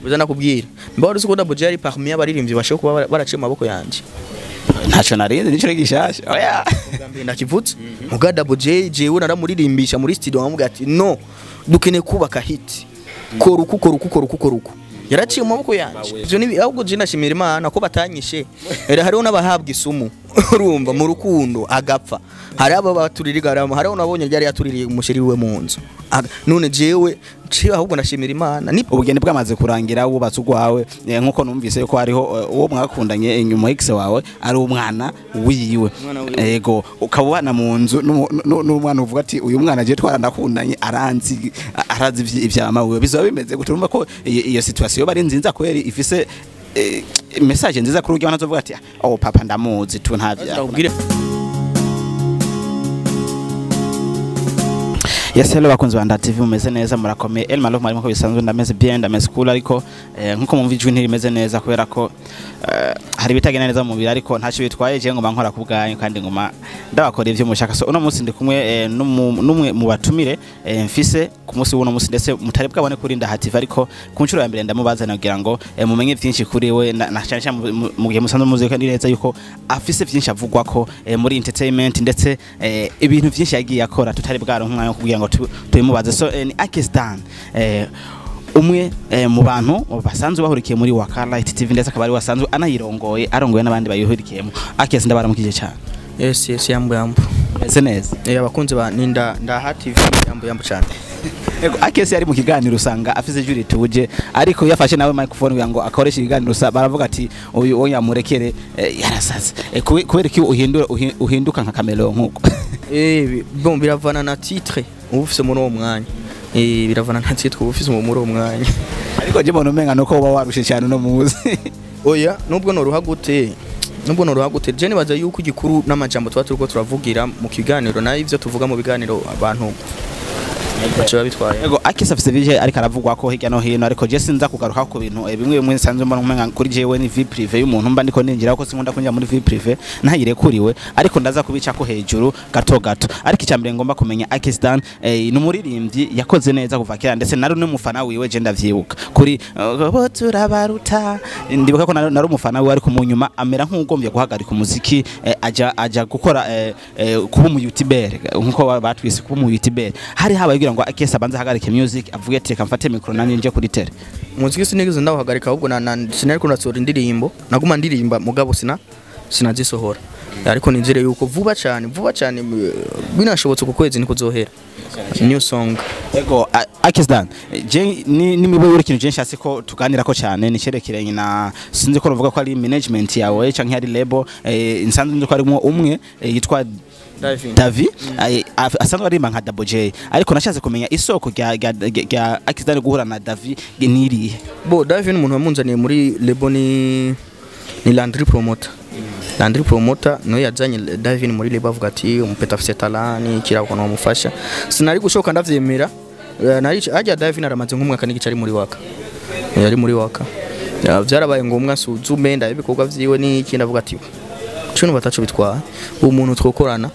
Uza nakubwira mba wari uzi ko Double J ari parmi abaririmbyi bashobora kuba baraciye mu maboko yanje. Ntaco narinzi, nico gishasha, oya. Ubwa mbere ndakivutse muga Double J, jewe naramuririmbisha muri studio, nkamubwira ati: "No, dukeneye kubaka hit, kora uku, kora uku, kora uku, kora uku." Yaraciye mu maboko yanje. Ivyo ni ahubwo je ndashimira Imana ko batanyishe. Era hariho n'abahabwa isumu, urumva, mu rukundo agapfa. Hari abo batuririga, hariho nabonye ryari yatuririye umusheri wiwe mu nzu. None jewe ciwe, ahubwo ndashimira Imana ni Ubugeni bwamaze kurangira, wubatse urwawe, nkuko numvise yuko hariho uwo mwakundanye inyuma, ex wawe ari umwana wiwe. Umwana wiwe. Ego, ukaba ubana mu nzu n'umwana, uvuga ati: "Uyu mwana je twaranakundanye, aranzi, arazi ivya mama wiwe." Bizoba bimeze gute? Urumva ko iyo situation bari nziza kweri, ifise message nziza kuri urya azovuga ati: "Oh, papa ndamuzi tu, ntavya." Ndakubwire. Yes, hello bakunzi ba Nda TV, mumeze neza, murakomeye? El Malo marimo ko bisanzwe, ndameze bien, ndameze cool, ariko nkuko mumva ijwi ntirimeze neza kubera ko hari ibitagenda neza mu mubiri, ariko ntacyo bitwaye. Je ngoma nkora ku bwanyu kandi ngoma ndabakora ivyo mushaka. So uno munsi ndi kumwe n'umwe mu batumire mfise ku munsi w'uno munsi, ndetse mutari bwabone kuri Ndaha TV, ariko ku nshuro ya mbere ndamubazana kugira ngo mumenye vyinshi kuri we, na cyane cyane mu gihe musanzwe muzi kandi neza yuko afise vyinshi avugwa ko muri entertainment, ndetse ibintu vyinshi yagiye akora tutari bwaronka umwanya wo kugira ngo tubimubaze. So ni Akes Dan, umwe mu bantu basanzwe bahurikiye muri Waka Light TV, ndetse akaba ari wasanzwe anayirongoye, arongoye n'abandi bayihurikiyemo. Akes, ndabaramukije cyane. Yes, yambu yambu. Meze neza? Abakunzi ba Ninda Ndaha TV, yambu yambu cyane. Ego, Akes yari mu kiganiro usanga afise ijwi rituje, ariko iyo afashe nawe microphone kugira ngo akoreshe ikiganiro baravuga ati: "Uyu oya murekere, yarasaze." Kubera iki uhindura uhinduka nka chameleon nkuko? Bon, biravana na titre uba ufise muri uwo mwanya. Biravana na titre uba ufise muri uwo mwanya. Ariko je mbona umenga nuko uba warushe cyane uno muzi. Oya, nubwo noruha gute, je nibaza yuko igikuru n'amajambo tuba turiko turavugira mu kiganiro, nayo ivyo tuvuga mu biganiro abantu baca babitwaye. Ego, Akes afise vije ariko aravugwa ko hirya no hino, ariko je sinza kugaruka ku bintu bimwe bimwe nsanzwe mbona umenga kuri jewe ni vie privée y'umuntu mba ndiko ninjira, ko sinkunda kwinjira muri vie privée ntayirekuriwe, ariko ndaza kubica ko hejuru gato gato. Ariko icyambere ngomba kumenya, Akes Dan ni umuririmbyi yakoze neza kuva kera, ndetse nari n'umufana wiwe. Je ndavyibuka kuri bo turabaruta, ndibuka ko nari umufana wiwe, ariko mu nyuma amera nk'ugombye guhagarika umuziki, aja gukora kuba umu YouTuber, nkuko batwise kuba umu YouTuber. Hari habaye kugira ngo Akes abanze ahagarike music, avuge ati: "Reka mfate micro nanjye nje kuri tele"? Umuziki sinigeze ndawuhagarika, ahubwo sinariko ndasohora indirimbo, naguma ndirimba mugabo sinazisohora, ariko nizere yuko vuba cyane, vuba cyane, binashobotse ku kwezi niko zohera new song. Ego, Akes Dan, je ni mibo yuri kintu je nshatse ko tuganira ko cyane ni cerekeranye na, sinzi ko ruvuga ko ari management yawe canke ari label, nsanzwe nzi ko harimo umwe yitwa Davin. Davi, asanzwe aririmba nka Double J, ariko nashatse kumenya isoko rya Akes Dan guhura na Davi nirihe? Bo, Davin umuntu wamunzaniye muri label ni Landry Promoter. Landry Promoter niwe yazanye Davin muri label, avuga ati: "Umupeta afise talent, ni kira ukuntu bamufasha." Sinari gushoka ndavyemera. Nari ajya Davin aramaze nk'umwaka n'igice ari muri Waka. Yari muri Waka. Vyarabaye ngombwa nsuzume ndabe ibikorwa vyiwe n'iki, ndavuga ati: "Cyo bataco bitwaye, umuntu twokorana."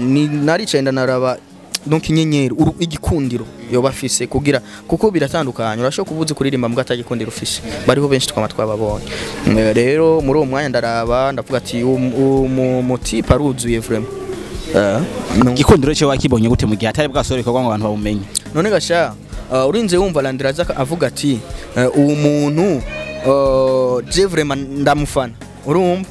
Ni naricaye ndanaraba, donc inyenyeri, igikundiro yoba afise, kugira kuko biratandukanye. Urashobora kubuzi kuririmba mbwa atagikundiro ufise, bariho benshi twama twababonye. Rero muri uwo mwanya ndaraba ndavuga ati: "Umutipe aruzuye vraiment." Igikundiro cyo wakibonye gute mu gihe atari bwasohora ibikorwa ngo abantu babumenye? None gasha, urinze wumva Landry aza avuga ati: "Uwo muntu, je vraiment ndamufana," urumva?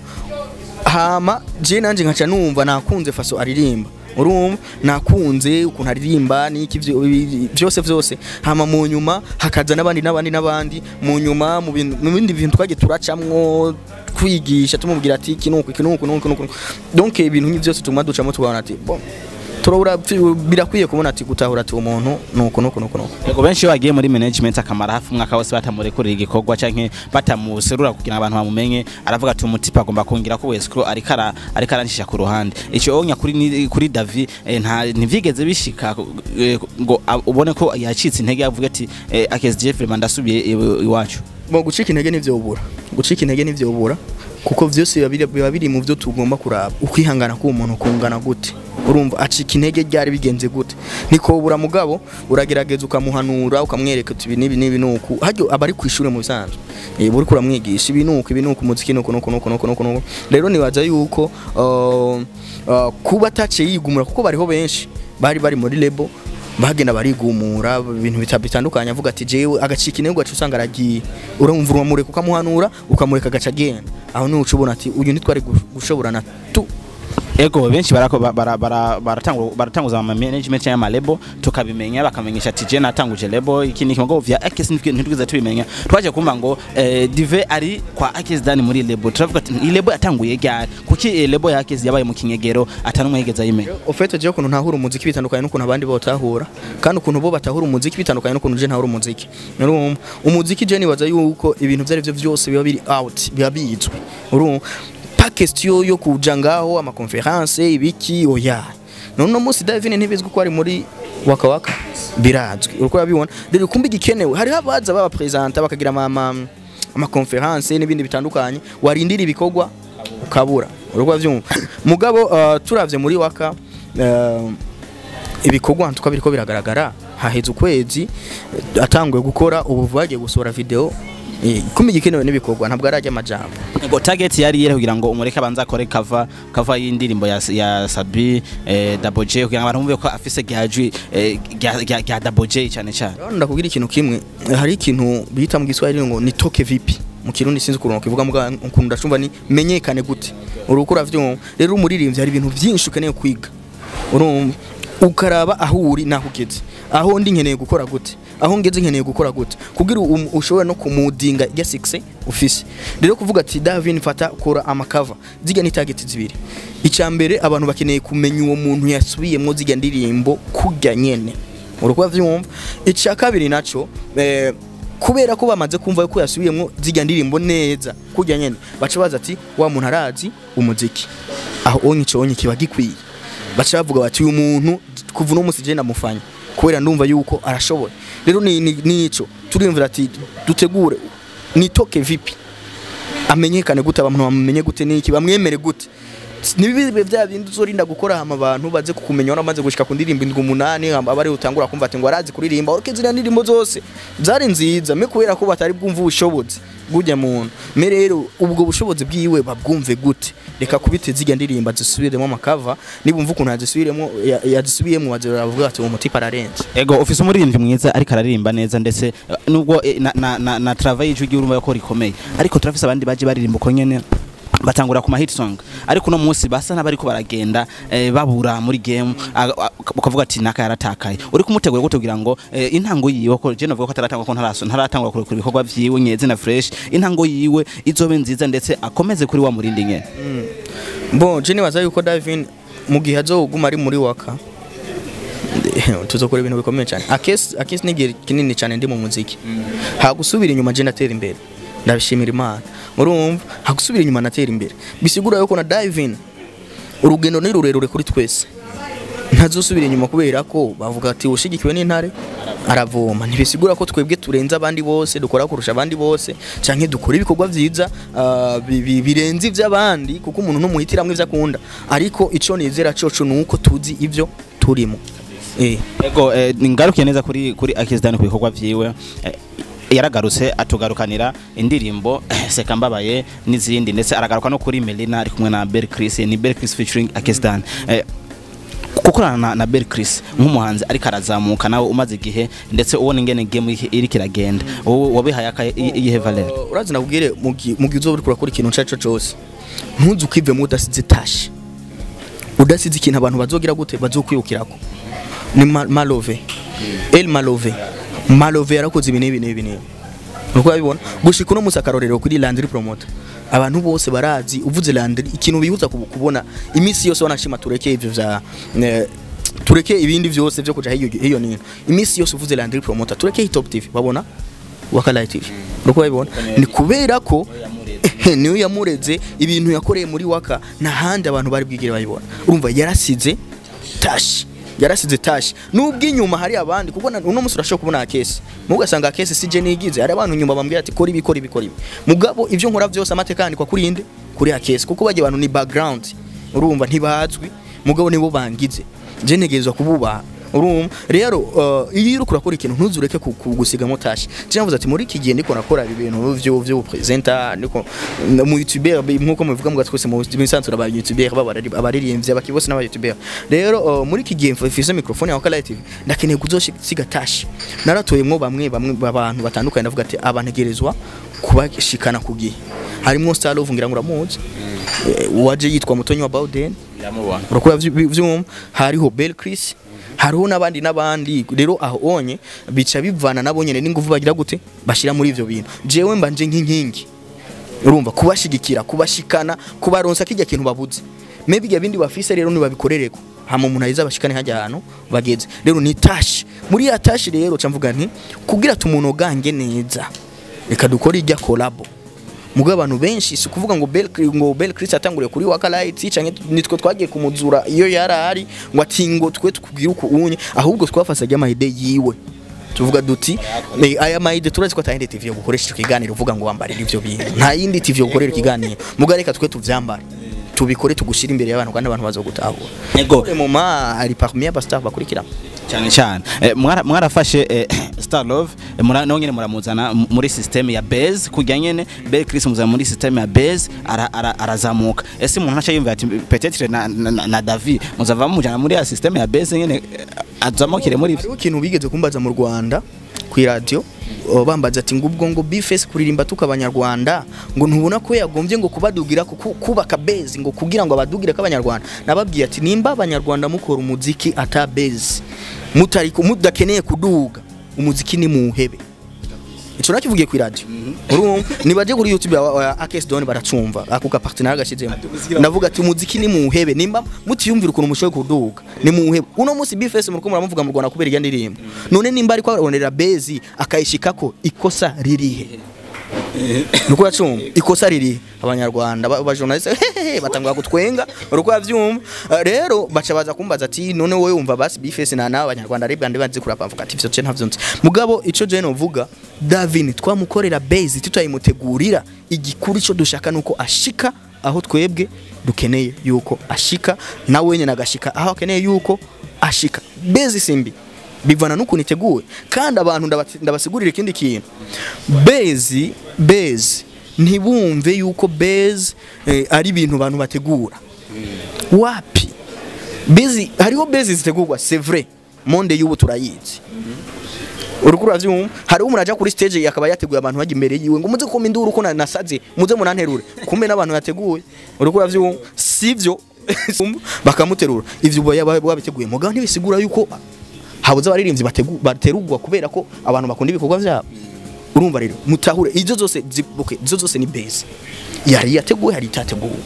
Hama je nanje nkaca numva nakunze façon aririmba, urumva, nakunze ukuntu aririmba n'iki byose byose. Hama mu nyuma hakaza n'abandi n'abandi n'abandi mu nyuma, mu bindi bintu twagiye turacamwo kwigisha, tumubwira ati: "Iki nuku, iki nuku, nuku nuku." Donc ibintu nk'ivyo byose tuguma ducamo, tubona ati: "Bon, turabura birakwiye kubona ati gutahura ati umuntu nuku nuku nuku nuku." Yego, benshi iyo bagiye muri management akamara hafi umwaka wose batamurekurira igikorwa canke batamuserura kugira ngo abantu bamumenye, aravuga ati: "Umutipe agomba kungira ko escroc, ariko arancisha ku ruhande." Ico onya kuri Davi, nta ntivyigeze bishika ngo ubone ko yacitse intege, avuga ati: "Akes Jeffrey, ndasubiye iwacu"? Bo, gucika intege ntivyobura, gucika intege ntivyobura, kuko vyose biba biri mu byo tugomba kuraba, ukwihangana k'uwo muntu kungana gute. Urumva acika intege ryari bigenze gute? Nikobura mugabo uragerageza ukamuhanura, ukamwereka uti ibi n'ibi n'ibi nuku. Haryo abari ku ishure mu bisanzwe. Buri kuramwigisha ibi nuku, ibi nuku, umuziki nuku nuku nuku nuku nuku nuku. Rero nibaza yuko kuba ataciye yigumura, kuko bariho benshi bari muri label bagenda barigumura ibintu bitandukanye, avuga ati jewe agacika intege, ugaca usanga aragiye. Urumva uramureka ukamuhanura, ukamureka agaca agenda. Aho niho uca ubona ati uyu ntitwari gushoborana tu. Ego, benshi barako baratanguza ama management cyangwa ama label, tukabimenya bakamenyesha ati je natanguje label iki niki, ngo vya Akes ntitwize tubimenya. Twaje kumva ngo Dive ari kwa Akes Dan muri label, turavuga ati iyi label yatanguye ryari? Kuki label ya Akes yabaye mu kinyegero atanumwe yigeze ayimenya? Au fait, jewe ukuntu ntahura umuziki bitandukanye n'ukuntu abandi botahura, kandi ukuntu bo batahura umuziki bitandukanye n'ukuntu je ntahura umuziki. Urumva umuziki, je nibaza yuko ibintu vyari byo byose biba biri out, biba bizwi. Urumva pas question yo kuja ngaho ama conférence ibiki, oya. None uno munsi Davine ntibizwi ko ari muri Waka Waka, birazwi, uriko urabibona. Rero kumbe igikenewe, hariho abaza baba presenta bakagira ama conférence n'ibindi bitandukanye, warindira ibikorwa ukabura. Uriko uravyumva? Mugabo turavye muri Waka, ibikorwa ntuko biriko biragaragara. Haheze ukwezi atanguye gukora, ubu bagiye gusohora video. Kumbe igikenewe n'ibikorwa, ntabwo arajya amajambo. Ngo target yari yere kugira ngo umureke abanza akore cover y'indirimbo ya Sabi, Double J, kugira ngo abantu bumve ko afise gihajwi rya Double J cyane cyane. Rero ndakubwira ikintu kimwe, hari ikintu bita mu Giswahili ngo nitoke vipi, mu Kirundi sinzi ukuntu kivuga, muga ukuntu ndacumva ni menyekane gute. Uruko uravyumva? Rero umuririmbyi hari ibintu byinshi ukeneye kwiga. Urumva ukaraba aho uri naho ugeze, aho ndi nkeneye gukora gute, aho ngeze nkeneye gukora gute, kugira ushobore no kumudinga ya success ufise. Rero kuvuga ati Davin fata kora ama cover, ziga ni target zibiri. Icya mbere, abantu bakeneye kumenya uwo muntu yasubiyemwo ziga ndirimbo kurya nyene. Uriko uravyumva? Icya kabiri naco, kubera ko bamaze kumva ko yasubiyemwo ziga ndirimbo neza kurya nyene, baca baza ati wa muntu arazi umuziki. Aho onye ico onye kiba gikwiye, baca bavuga bati uyu muntu kuva uno munsi je ndamufanya kubera ndumva yuko arashoboye. Rero ni nico turiyumvira ati dutegure nitoke vipi, amenyekane gute, abantu bamumenye gute, niki bamwemere gute. Nibibe bya bindi uzorinda gukora hama abantu baze kukumenya waramaze gushika ku ndirimbo indwi, umunani, hama abari utangura kumva ati ngo arazi kuririmba. Orke ziriya ndirimbo zose zari nziza me kubera ko batari bwumva ubushobozi bw'ujya muntu me. Rero ubwo bushobozi bwiwe babwumve gute? Reka kubite zirya ndirimbo zisubiremo ama cover, nibumva ukuntu yazisubiremo, yazisubiyemo, bavuga ati uwo mutipe ararenze. Ego, ufise umuririmbyi mwiza ariko araririmba neza, ndetse nubwo na travail y'ijwi urumva ko rikomeye, ariko turafise abandi baje baririmba uko nyene, batangura ku ma hit song, ariko uno munsi basa n'abariko baragenda babura muri game, ukavuga ati naka yaratakaye. Uri kumutegura gute kugira ngo intango yiwe, ko je novuga ko ataratangwa, ko ntaratangura kurekura ibikorwa vyiwe nyeze na fresh, intango yiwe izobe nziza ndetse akomeze kuri wa murindi nyene? Bon, je nibaza yuko Davin mu gihe azoguma ari muri Waka tuzokora ibintu bikomeye cyane. Akesi ni igihe kinini cyane ndi mu muziki, hagusubira inyuma je natera imbere, ndabishimira Imana. Urumva hagusubira inyuma natera imbere, bisigura yuko na Davin urugendo ni rurerure kuri twese, ntazosubira inyuma, kubera ko bavuga ati ushigikiwe n'intare aravoma. Ntibisigura ko twebwe turenze abandi bose, dukora kurusha abandi bose, canke dukora ibikorwa vyiza birenze ivy'abandi, kuko umuntu numuhitiramwe ivyo akunda. Ariko ico nizera coco nuko tuzi ivyo turimo. Ego, ngarukiye neza kuri Akes Dan ku bikorwa vyiwe, yaragarutse atugarukanira indirimbo Seka Mbabaye n'izindi, ndetse aragaruka no kuri Melina ari kumwe na Bel Chris, ni Bel Chris featuring Akes Dan. Gukorana na Bel Chris nk'umuhanzi ariko arazamuka, nawe umaze igihe ndetse ubona ingene game iriko iragenda, wowe wabihaye iyihe valeur? Urazi nakubwire, mu gihe uzoba uriko urakora ikintu ico cose, ntuze ukivemo udasize tache, udasize ikintu abantu bazogira gute, bazokwibukirako. Ni Malove, El Malove. Malove yarakoze ibi n'ibi n'ibi n'ibi, nuko babibona gushika uno musi. Akarorero kuri Landry Promoter, abantu bose barazi uvuze Landry ikintu bihuza kubona iminsi yose. Wanashima tureke ivyo vya tureke ibindi vyose vyo kuja hiyo hiyo nino, iminsi yose uvuze Landry Promoter, tureke Hit TV, babona Wakalight TV. Nuko babibona ni kubera ko niyo yamureze. Ibintu yakoreye muri Waka nahandi abantu bari bwigire babibona. Urumva yarasize tache, yarasize tache, nubwo inyuma hari abandi, kuko uno musi urashobora kubona kesi mugasanga kesi si je nigize, hari abantu inyuma bambwira ati kora ibi, kora ibi, kora ibi. Mugabo ivyo nkora byose amateka yandikwa kuri inde? Kuri Akesi, kuko bagiye abantu ni background, urumva ntibazwi. Mugabo nibo bangize, je ntegerezwa kububaha. Urumva rero, iyo uriko urakora ikintu ntuzureke kugusigamo tache. Je navuze ati muri iki gihe ndiko nakora ibi bintu vyo presenter, ndiko mu YouTuber, nkuko mubivuga mu twese mu bisanzwe aba YouTuber baba abaririmbyi abakibose n'aba YouTuber. Rero muri iki gihe mfise microphone ya Wakalight TV, ndakeneye kuzosiga tache. Naratoyemwo bamwe bamwe abantu batandukanye, ndavuga ati abantegerezwa kubashikana ku gihe. Harimwo Star Love, ngira ngo uramuzi, waje yitwa Mutonyi wa Bowden. Ndamubona. Urakora vyumva, hariho Bell Chris, hariho n'abandi n'abandi. Rero aho onye bica bivana nabo nyene n'inguvu bagira gute bashira muri ivyo bintu. Jewe mbanje nk'inkingi, urumva, kubashigikira, kubashikana, kubaronsa kijya kintu babuze. Maybe ibyo bindi bafise rero nibabikorereko, hama umuntu ayiza bashikane hajya ahantu bageze. Rero ni tache muri ya tache. Rero ca mvuga nti kugira tumunogange neza, reka dukore ijya collabo. Mugabo abantu benshi si kuvuga ngo Bell Chris atanguriye kuri Wakalight canke nitwe twagiye kumuzura iyo yarari, ngo ati ngo twe tukubwira uko unye, ahubwo twafasaga ama idées yiwe, tuvuga duti aya ma idées turazi ko atayindi TV yo gukoresha ico kiganiro, uvuga ngo wambarira ivyo bintu, nta yindi TV yo gukorera ikiganiro. Mugabo reka twe tuvyambare, tubikore, tugushira imbere y'abantu, kandi abantu bazogutahura. Ego. Moma ari parmi aba star bakurikira. Cyane cyane. Mwarafashe Star Love, nawe nyene muramuzana muri system ya base, kujya nyene Bell Chris muzana muri system ya base, arazamuka. Ese umuntu ntaca yumva ati peut-être na David muzava mujana muri ya system ya base nyene, azamukire muri ivyo? Hariho ikintu bigeze kumbaza mu Rwanda ku radio, bambaza ati ngubwo ngo Bface kuririmba tuka abanyarwanda, ngo ntubona ko yagombye ngo kubadugira kubaka base, ngo kugira ngo abadugire ko abanyarwanda. Nababwiye ati nimba abanyarwanda mukora umuziki ata base, mutari mudakeneye kuduga umuziki, ni muhebe. Ico nakivugiye ku radio. Urumva nibaje kuri YouTube ya Akes Don baracumva ako ka partenaire gashizemo. Ndavuga ati umuziki ni muhebe, nimba mutiyumvira ukuntu mushoboye kuduga ni muhebe. Uno munsi Bface muriko muramuvuga mu Rwanda kubera irya ndirimbo. None nimba ariko arondera base akayishikako, ikosa ririhe? Nuko yacumva ikosa riri abanyarwanda ba journaliste batangwa kutwenga, uruko yavyumva. Rero baca baza kumbaza ati none wowe wumva basi Bface na nawe abanyarwanda ari bwande bazi kurapa? Mvuga ati ivyo je ntavyo nzi. Mugabo ico je novuga, Davin twamukorera base tutayimutegurira. Igikuru ico dushaka nuko ashika aho twebwe dukeneye yuko ashika, nawe nyene agashika aho akeneye yuko ashika. Base simbi, bivana n'ukuntu iteguwe. Kandi abantu ndabasigurira ikindi kintu, base ntibumve yuko base ari ibintu abantu bategura. Wapi, base hariho base zitegurwa, c'est vrai, monde y'ubu turayizi, uriko uravyumva. Hariho umuntu aja kuri stage akaba yateguye abantu bajya imbere yiwe ngo muze kuma induru ko nasaze, muze munanterure, kumbe n'abantu yateguye, uriko uravyumva, sivyo, bakamuterura. Ivyo uba wabiteguye, mugabo ntibisigura yuko habuze abaririmbyi baterugwa kubera ko abantu bakunda ibikorwa vyabo. Urumva rero mutahure izo zose okay, izo zose ni base, yari yateguwe, hari itateguwe.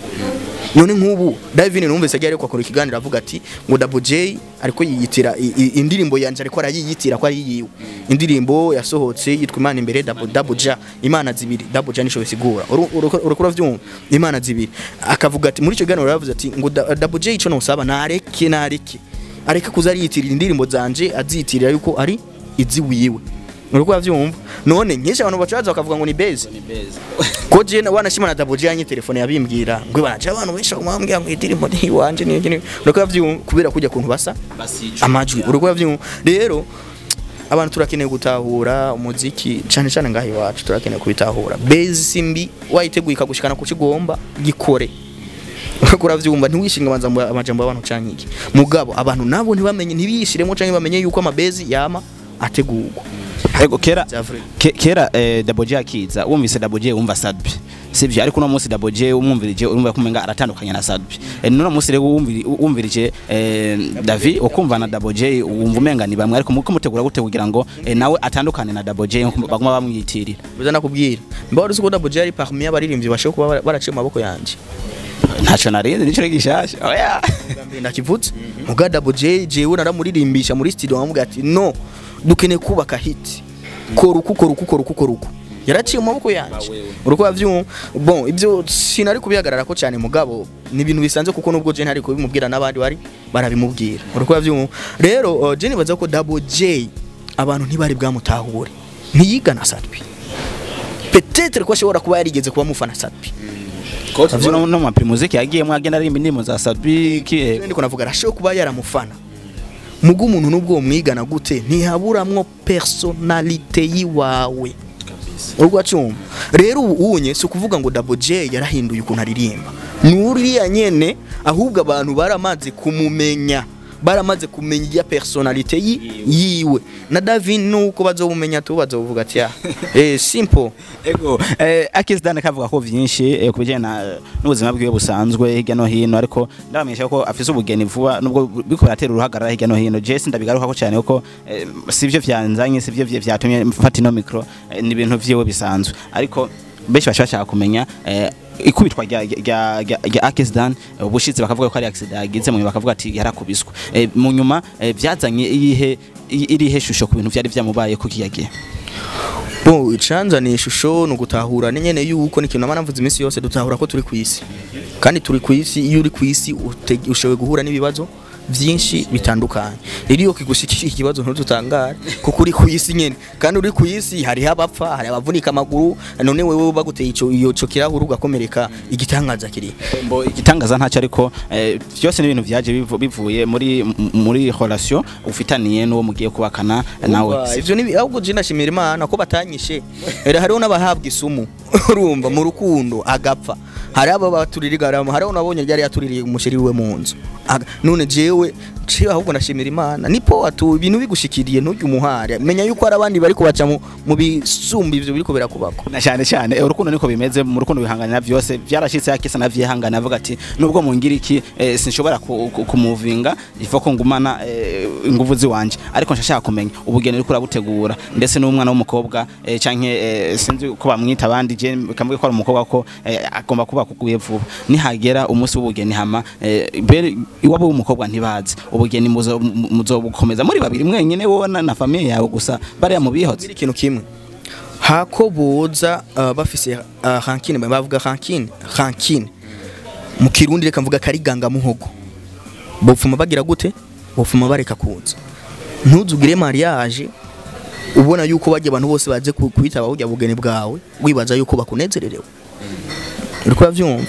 None nk'ubu Davin numvise agiye ariko akora ikiganiro avuga ati ngo Double J ariko yiyitira indirimbo yanje, ariko arayiyitira ko ari yiwe. Indirimbo yasohotse yitwa Imana imbere, Double J, Imana zibiri, Double J nico bisigura, uriko uravyumva, Imana zibiri. Akavuga ati muri ico kiganiro yaravuze ati ngo Double J ico nosaba nareke areke kuza ariyitirira indirimbo zanje, aziyitirira yuko ari iziwiwe, uriko uravyumva. None nkisha abantu bacaza bakavuga ngo ni base, ko je wanashima na Double J yanye telefone yabimbwira ngo banaje abantu benshi bamwambwira ngo indirimbo ni iwanje, ni uriko uravyumva, kubera kujya kuntu basa amajwi, uriko uravyumva. Rero abantu turakeneye gutahura umuziki, cyane cyane ngaho iwacu turakeneye kubitahura. Base simbi, wayiteguye ikagushikana ku kigomba gikore, uriko uravyumva, ntiwishinga abanza amajambo y'abantu canke iki. Mugabo abantu nabo ntibamenye, ntibiyishiremo canke bamenye yuko ama buzz yama ategurwa. Ego, kera Vya vrai. Kera Double J akiza, wumvise Double J wumva Sadbi, sivyo? Ariko uno munsi Double J umwumvirije urumva ko umenga aratandukanye na Sadbi. Nuno munsi rero wumvirije David ukumva na Double J wumva umenga ni bamwe. Ariko muko mutegura gute kugira ngo nawe atandukane na Double J nkuko baguma bamwiyitirira? Biza nakubwira mba wari uzi ko Double J ari parmi abaririmbyi bashobora kuba baraciye mu maboko yanje? Ntaco narinzi, nico gishasha, oya. Ndakivutse muga Double J jewe naramuririmbisha muri studio, bamubwira ati no, dukeneye kubaka hit, kora uku, kora uku, kora uku, kora uku. Yaraciye mu maboko yanje, uriko uravyumva. Bon, ibyo sinari kubihagarara ko cyane, mugabo ni ibintu bisanzwe, kuko nubwo je ntari kubimubwira n'abandi bari barabimubwira, uriko uravyumva. Rero je nibaza ko Double J abantu ntibari bwamutahure, ntiyigana Sadbi. Peut-être ko ashobora kuba yarigeze kuba mufana Sadbi. No mu Primusic yagiyemo agenda aririmba indirimbo za Sadiki. Ndiko navuga arashoboye kuba yaramufana. Mugu umuntu nubwo mwigana gute ntihaburamwo personnalité yiwawe kabisa. Urwo acumva rero unye si ukuvuga ngo Double J yarahinduye ukuntu aririmba, nuriya nyene, ahubwo abantu baramaze kumumenya, baramaze kumenya iya personnalité yiwe. Na Davin nuko bazobumenya tu bazovuga ati ya simple. Ego, Akes Dan kavuga ko vyinshi kubijanye na n'ubuzima bwiwe busanzwe hirya no hino, ariko ndabamenyesha ko afise ubugeni vuba nubwo biko biratera uruhagarara hirya no hino. Jesse ndabigaruka ko cyane kuko sivyo vyanzanye, sivyo vyatumye mfata ino micro, ni ibintu vyiwe bisanzwe, ariko benshi bashaka kumenya ikubitwa rya Akes Dan. Ubushitsi bakavuga ko ari accident yagize, mu bakavuga ati yarakubiswe. Mu nyuma byazanye iyihe irihe shusho ku bintu byari byamubaye ko kiyagiye? Bon, icanza ni ishusho no gutahura nyene yuko ni kintu namana mvuze iminsi yose, dutahura ko turi kwisi, kandi turi kwisi. Iyo uri kwisi ushoboye guhura n'ibibazo byinshi bitandukanye. Rero iyo kigushikira ikibazo ntututangare kuko uri kwisi nyene, kandi uri kwisi hari abapfa, hari abavunika amaguru. None wewe baguteye ico iyo cyo kirahuru ugakomereka, igitangaza kiri Mbo igitangaza ntacyo, ariko byose ni ibintu byaje bivuye muri relation ufitaniye n'uwo mugiye kubakana nawe. Ivyo ni ahubwo je nashimira Imana ko batanyishe. Era hariho n'abahabwa isumu urumva mu rukundo agapfa, hari abo baturirigara, hariho nabonye ryari yatuririye umusheri we mu nzu. None jewe ciba ahubwo nashimira Imana nipo atu ibintu bigushikiriye ntujye umuhare, menya yuko ari abandi bari kubaca mu bisumba ivyo biriko birakubako. Na cyane cyane urukundo niko bimeze, mu rukundo bihangana byose byarashitse. Akisa navyihangana avuga ati nubwo mungira iki sinshobora kumuvinga, ifo ko ngumana inguvu ziwanje. Ariko nshashaka kumenya ubugeni uriko urabutegura ndetse n'umwana w'umukobwa canke sinzi ko bamwita abandi, je kamwe ko ari umukobwa ko agomba kuba kuguye vuba. Nihagera umunsi w'ubugeni hama iwabo w'umukobwa ntibazi, ubugeni muzobukomeza muri babiri mwenyine wowe na famille yawe gusa, bariya mubihoze? Ikintu kimwe hako boza bafise rankine, bavuga rankine mu Kirundi, reka mvuga kariganga muhogo, bopfuma bagira gute? Bopfuma bareka kuza. Ntuzugire mariage ubona yuko bajya abantu bose baje kwitaba burya bugeni bwawe wibaza yuko bakunezererewe. Uriko uravyumva?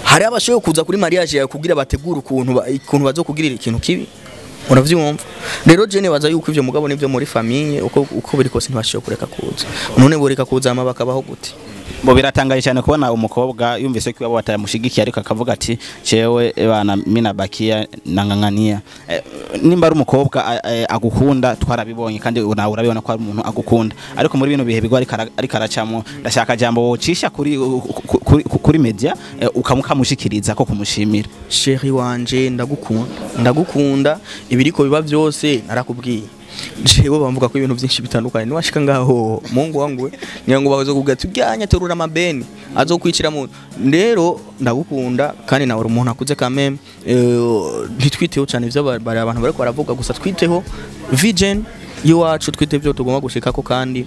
Hari abashoboye kuza kuri mariage yawe kugira bategura ukuntu bazokugirira ikintu kibi. Uravyumva? Rero je nibaza yuko ivyo mugabo nivyo muri famille uko biri kose ntibashoboye kureka kuza. None boreka kuza ama bakabaho gute? Bo biratangaje cyane kubona umukobwa yumvise ko iwabo batamushigikiye ariko akavuga ati jewe bana mina bakia nangangania. Nimba ari umukobwa agukunda twarabibonye, kandi nawe urabibona ko ari umuntu agukunda, ariko muri bino bihe bigwa ariko aracamo, ndashaka jambo wocisha kuri media ukamushikiriza ko kumushimira. Chéri wanje ndagukunda, ibiriko biba byose narakubwiye. Jewe bamvuga ko ibintu byinshi bitandukanye, niwashika ngaho Mungu wangu nyango bazo kuvuga ati ujyanya terura amabeni azokwicira mu. Rero ndagukunda kandi nawe umuntu akuze kameme, ntitwiteho cyane ivyo abantu bariko baravuga, gusa twiteho vision iwacu, twite ibyo tugomba gushikako, kandi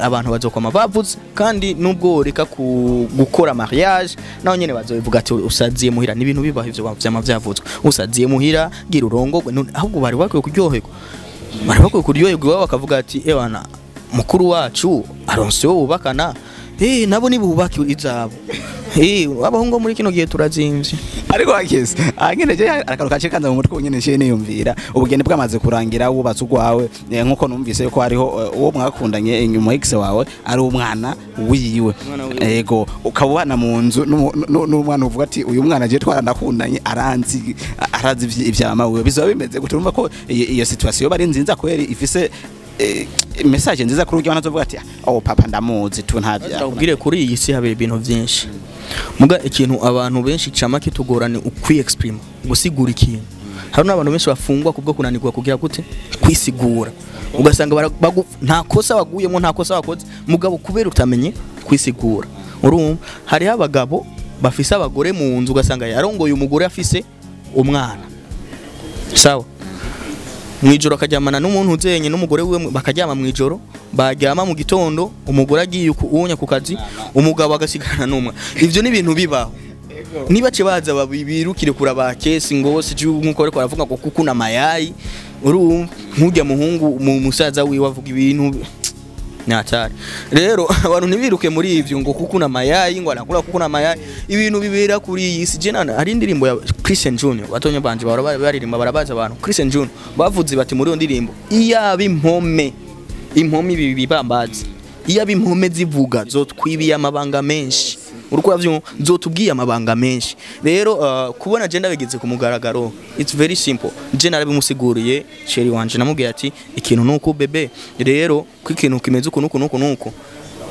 abantu bazokoma bavuze, kandi nubwo reka gukora mariage naho nyene bazobivuga ati usaziye muhira, n'ibintu bibaho ivyo vyama vyavuzwe, usaziye muhira gira urongogwe. None ahubwo bari bakwiye kuryoherwa, bari bakwiye kuryoherwa bakavuga ati ebana mukuru wacu aronse wo bubakana, nabo nibubake izabo. Abahungu muri kino gihe turazimvye. Ariko Akes angene je akaruka kanza mu mutwe nyene je niyumvira ubugeni bwamaze kurangira wubatse ugwawe, nkuko numvise ko hariho uwo mwakundanye inyuma ex wawe ari umwana wiwe, ego ukabana mu nzu n'umwana uvuga ati uyu mwana je twaranakundanye aranzi arazi ivya mama wiwe, bizoba bimeze gute? Urumva ko iyo situation bari nzinza kweri ifise message nziza kuri uryo nazovuga ati oh papa ndamuzi tu ntavya. Ndakubwire kuri iyi si habera ibintu byinshi, muga ikintu abantu benshi cama kitugorane ukwiexprima, gusigura ikintu. Hari n'abantu benshi bafungwa kubwo kunanirwa kugira gute kwisigura, ugasanga nta kosa baguyemo, nta kosa bakoze, mugabo kubera utamenye kwisigura. Urumva hari abagabo bafise abagore mu nzu, ugasanga yarongoye umugore afise umwana, sawa, mwijoro akaryamana n'umuntu uzenye n'umugore wiwe, bakaryama mwijoro, baryama mu gitondo umugore agiye unya ku kazi, umugabo agasigana n'umwe. Ivyo ni ibintu bibaho. Niba ce baza babirukire kuraba kesi ngo sije nkuko ariko aravuga ngo kukuna mayayi, urumva nk'urya muhungu mu musaza wiwe avuga ibintu Ni hatari. Rero abantu ntibiruke muri ivyo ngo kuko na mayayi, ngo arakura kuko na mayayi. Ibintu bibera kuri iyi si. Je nana hari indirimbo ya Christian Junior, batonya banje bahora baririmba, barabaza abantu Christian Junior bavuze bati muri iyo ndirimbo, iyaba impome, impome ibi bibambazi, iyaba impome zivuga zotwibiye amabanga menshi. Uriko uravyumva? Zotubwiye amabanga menshi. Rero kubona je ndabigeze ku mugaragaro, it's very simple. Je narabimusiguriye chéri wanje, namubwiye ati ikintu nuko bébé, rero ko ikintu kimeze uku nuku nuku nuku,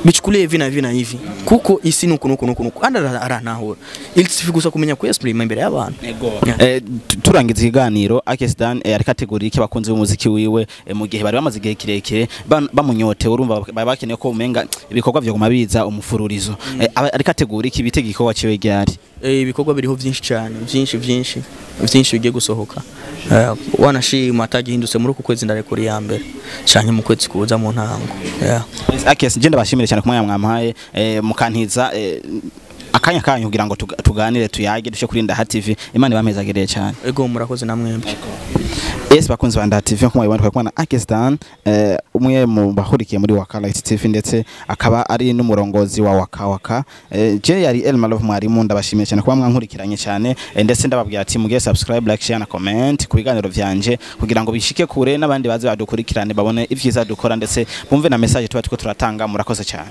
bichukulie hivi na hivi na hivi, kuko isi nuku nuku nuku nuku. Anda aranahura, il gusa kumenya kuyexprima imbere y'abantu. Yeah. Turangiza ikiganiro, Akes Dan ariko ategura iki abakunzi b'umuziki wiwe mu gihe bari bamaze igihe kirekire bamunyotewe? Urumva bari bakeneye ko umenga ibikorwa vyoguma biza umufururizo. Ariko ategura iki? Bitega igikorwa ciwe ryari? Ibikorwa biriho byinshi cyane, byinshi byinshi byinshi bigiye gusohoka. Wanashima atagihindutse, muri uku kwezi ndarekura iya mbere canke mu kwezi kuza mu ntango, yeah. Akes, je ndabashimire cyane ku mwanya mwampaye, mukantiza akanya kanyu kugira ngo tuganire, tuyage, dushe kuri Ndaha TV. Imana ibampezagereye cyane. Ego, murakoze namwembi. Yes, bakunzi ba Ndaha TV, nko mubibona twari kumwe na Akes Dan, umwe mu bahurikiye muri Waka Light TV, ndetse akaba ari n'umurongozi wa Waka Waka. Je yari El Malove mwarimu, ndabashimiye cyane kuba mwankurikiranye cyane, ndetse ndababwira ati mugiye subscribe, like, share na comment ku biganiro vyanje kugira ngo bishike kure n'abandi baze badukurikirane, babone ivyiza dukora, ndetse bumve na message tuba turiko turatanga. Murakoze cyane.